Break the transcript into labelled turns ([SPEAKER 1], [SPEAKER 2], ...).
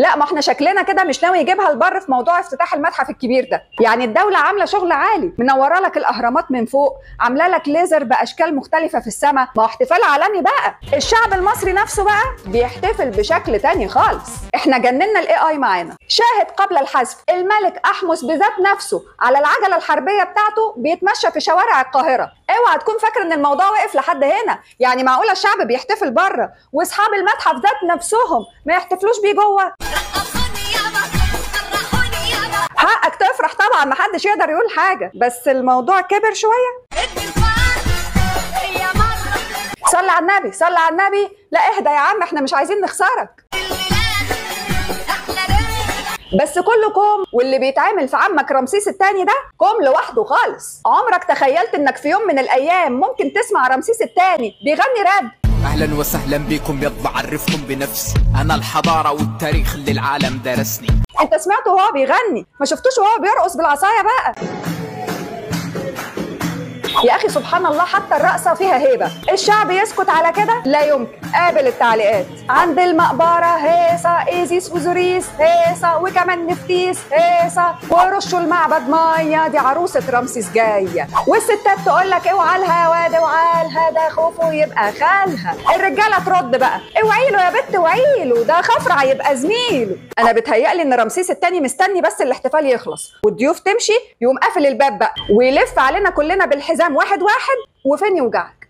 [SPEAKER 1] لا ما احنا شكلنا كده مش ناوي يجيبها البر في موضوع افتتاح المتحف الكبير ده. يعني الدولة عامله شغل عالي، منورة لك الاهرامات من فوق، عامله لك ليزر باشكال مختلفة في السماء، ما هو احتفال عالمي بقى. الشعب المصري نفسه بقى بيحتفل بشكل تاني خالص. احنا جننا ال AI معانا. شاهد قبل الحذف الملك احمس بذات نفسه على العجلة الحربية بتاعته بيتمشى في شوارع القاهرة. اوعى تكون فاكر ان الموضوع وقف لحد هنا، يعني معقولة الشعب بيحتفل بره واصحاب المتحف ذات نفسهم ما يحتفلوش بيه جوه؟ حقك تفرح طبعا، محدش يقدر يقول حاجة، بس الموضوع كبر شوية. صلي على النبي، صلي على النبي. لا اهدى يا عم، احنا مش عايزين نخسرك. بس كله كوم، واللي بيتعمل في عمك رمسيس الثاني ده كوم لوحده خالص. عمرك تخيلت انك في يوم من الايام ممكن تسمع رمسيس الثاني بيغني راب؟
[SPEAKER 2] اهلا وسهلا بكم، يلا عرفكم بنفسي، انا الحضارة والتاريخ اللي العالم درسني.
[SPEAKER 1] انت سمعته وهو بيغني، ما شفتوش وهو بيرقص بالعصايه بقى. يا اخي سبحان الله، حتى الرقصة فيها هيبة. الشعب يسكت على كده؟ لا يمكن. قابل التعليقات عند المقبرة هيصه، ايزيس وزوريس هيصه، وكمان نفتيس هيصه، ورشوا المعبد مية، دي عروسه رمسيس جاية. والستات تقول لك اوعى لها واد اوعى لها، ده خوفه يبقى خالها. الرجالة ترد بقى اوعي له يا بت اوعي له، ده خفرع يبقى زميله. انا بتهيألي ان رمسيس الثاني مستني بس الاحتفال يخلص والضيوف تمشي، يقوم قافل الباب بقى ويلف علينا كلنا بالحزام واحد واحد، وفين يوجعك.